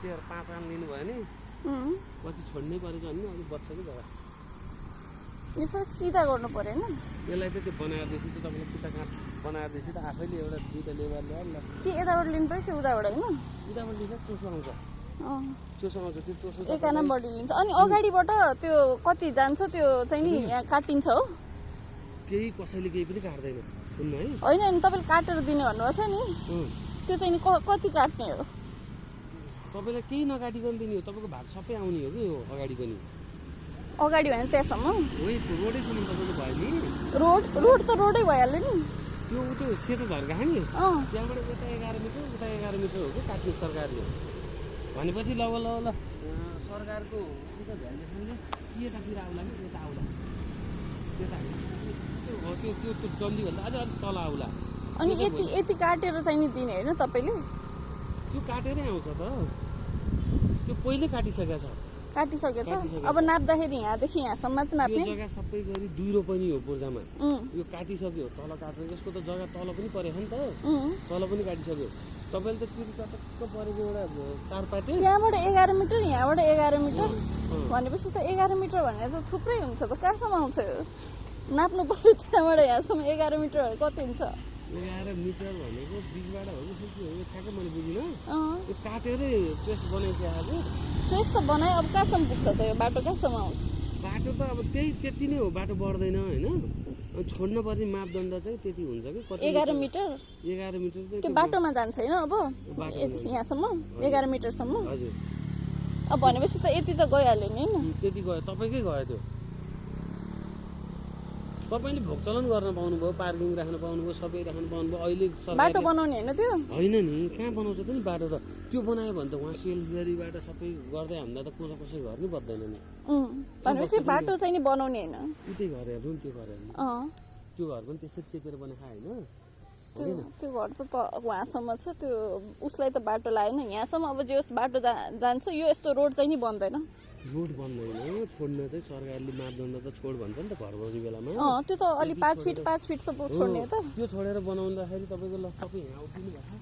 त्यही 5 आम लिनु भयो नि पछि छोड्नै परेछ भने अलिक बच्छ कि जग्गा यसो सिधा गर्नु परेन यसलाई चाहिँ त्यो बनाएपछि त तपाईँले खुट्टा काट बनाएपछि त आफैले एउटा दुईटा लेबर ल्याएर ल कि यताबाट लिनु पर्यो कि उताबाट होइन उताबाट लिन्छ चोसो आउँछ चोसो आउँछ त्यो चोसो एकानाबाट लिन्छ अनि अगाडिबाट त्यो कति जान्छ त्यो चाहिँ नि यहाँ काटिन्छ हो केही कसैले केही पनि काट्दैन सुन्नु है होइन नि तपाईँले काटेर दिने भन्नुभएको छ नि त्यो चाहिँ नि कति काट्ने हो तपाईँलाई केही नकाटिकन दिने हो तपाईँको भाग सबै आउने हो कि यो अगाडिको नि अगाडि भने त्यहाँसम्म रोडैसम्म तपाईँको भयो नि रोड त रोडै भइहाल्यो नि त्यो सेतो झर्का नि त्यहाँबाट यता 11 मिटर उता 11 मिटर हो कि काट्ने सरकारले भनेपछि ल ल ल सरकारको उता भ्यालुएसनले के यतातिर आउला नि यता आउला त्यता त्यो डन्डीभन्दा अझै अलिक तल आउला अनि यति काटेर चाहिँ नि दिने होइन तपाईँले त्यो काटेरै आउँछ त त्यो पहिले काटिसकेको छ काटिसकेछ अब नाप्दाखेरि यहाँदेखि यहाँसम्म त नाप्ने जग्गा सबै गरी 2 रोपनी हो पूर्जामा यो काटिसक्यो तल काटेर यसको त जग्गा तल पनि परेछ नि त तल पनि काटिसक्यो तपाईँले त चिरी चटक्क परेको एउटा 4 पाटे त्यहाँबाट 11 मिटर यहाँबाट 11 मिटर भनेपछि त 11 मिटर भने त थुप्रै हुन्छ त कहाँसम्म आउँछ नाप्नु पर्यो त्यहाँबाट यहाँसम्म 11 मिटर कति हुन्छ 11 मिटर भनेको बिचबाट हो कि के हो ठ्याक्कै मैले बुझिनँ यो काटेरै ट्रेस बनाइसकेको ट्रेस त बनायो अब कहाँसम्म पुग्छ त यो बाटो कहाँसम्म आउँछ बाटो त अब त्यति नै हो बाटो बढ्दैन होइन छोड्न पर्ने मापदण्ड चाहिँ त्यति हुन्छ कि 11 मिटर 11 मिटर चाहिँ त्यो बाटोमा जान्छ होइन अब यहाँसम्म 11 मिटरसम्म हजुर अब भनेपछि त यति त गइहाल्यो नि होइन त्यति गयो तपाईँकै गयो त्यो तपाईँले भोग चलन गर्न पाउनुभयो पार्किङ राख्न पाउनुभयो सबै राख्न पाउनुभयो अहिले बाटो बनाउने होइन त्यो होइन नि कहाँ बनाउँछ त नि बाटो त त्यो बनायो भने त उहाँ सेलगढीबाट सबै गर्दै हामीलाई त कसै घर नि पर्दैन नि भनेपछि बाटो चाहिँ नि बनाउने होइन उतै घर हेर्नु नि त्यो घर हेर्नु त्यो घर पनि त्यसरी चेपेर बनाएको होइन त्यो घर त उहाँसम्म छ त्यो उसलाई त बाटो लागेन यहाँसम्म अब जे होस् बाटो जान्छ यो यस्तो रोड चाहिँ नि बन्दैन रोड बन्दैन छोड्न चाहिँ सरकारले मापदण्ड त छोड भन्छ नि त घर बनाउने बेलामा त्यो त अलि 5 फिट त छोड्ने त त्यो छोडेर बनाउँदाखेरि तपाईँको ल सबै यहाँ उठिनु भएको